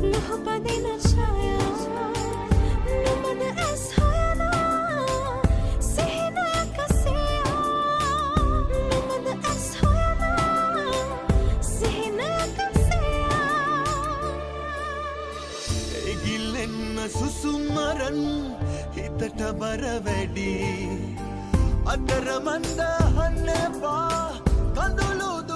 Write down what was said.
නුහපදින ඡායා නුඹද ඇස් හොයනා සිහිනයක සියා. නුඹද ඇස් හොයනා සිහිනයක සියා. ඉගිල්ලෙන්න සුසුම් අරන් හිතට බර වැඩි. අතරමන්ද අහන්න එපා කඳුළු.